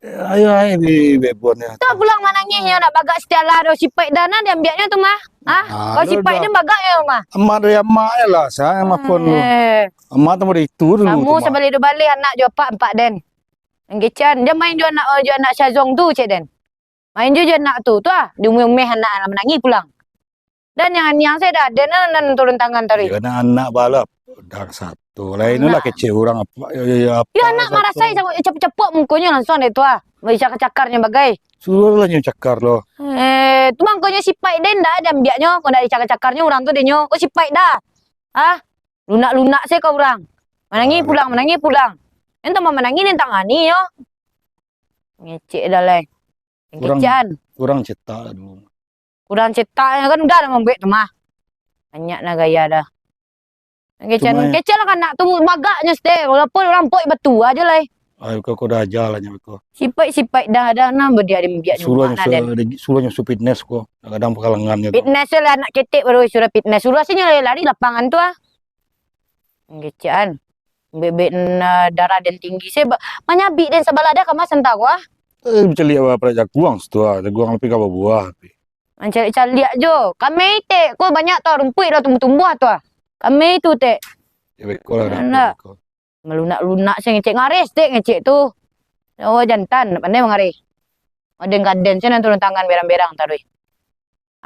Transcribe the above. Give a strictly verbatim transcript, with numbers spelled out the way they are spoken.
Ayo ai bi bebon ya. Tu pulang manangihnyo nak bagak setiap lah do sipaik dah nah diambiaknyo tu mah. Ah, kalau sipaik dah bagaknyo mah. Amak dari amak je lah sa yang mapon tu. Eh, amak tu dari itu dulu. Kamu tu mah. Sabaleh do baleh anak jo apak empat den. Anggecan, dia main jo anak jo anak Syazong tu cek den. Main jo jo anak tu, tu ah, di umeh-umeh anak lah manangih pulang. Dan yang aniang saya dah ada nan, nan turun tangan tadi. Ya, anak-anak balap. Dah satu. Lain lah kecil orang apa. Ya, ya, ya, apa. Ya, anak marasai capuk-capuk mukonyo langsung dek tu ah. Bari cakar-cakarnyo bagai. Suruahlah nyo cakar lo. Eh, tu mangkonyo sipaik den dah ada ambiaknyo. Kok ndak dicakar-cakarnyo orang tu denyo. Kok sipaik dah. Ah, lunak-lunak se kau orang. Manangih pulang, manangih pulang. Yang tambah manangih ni tangani nyo. Ngecek dah lai. Kurang, kurang cetak dulu. Kurang cetak kan udah dah mambuek tu mah. Banyak nah gaya dah. Kecek, kecek lah kanak tu bagaknyo sete. Walaupun orang pok batu aja lai. Ai, kau, kau dah aja lah nyo kau. Sipaik-sipaik dah ada nah badiak di biak. Suruah nyo, suruah nyo su fitness ko. Kadang pakalangan nyo tu. Fitness lah anak ketek baru suruah fitness. Suruah sini lari lapangan tu ah. Ngecek an. Bebek na darah den tinggi se ba-, manyabik den sabalah dah ka mas antah ko ah. Eh, caliak ba parak jaguang situ ah. Jaguang lapeh ka babuah tapi. Mancaliak-caliak jo. Kami tek ko banyak tau rumpuik dah tumbuah-tumbuah tu ah. Kami tu tek. Ya beko lah dah. Malunak-lunak se ngecek ngaris tek ngecek tu. Oh jantan ndak pandai mangaris. Aden-kaden se nan turun tangan berang-berang taruih.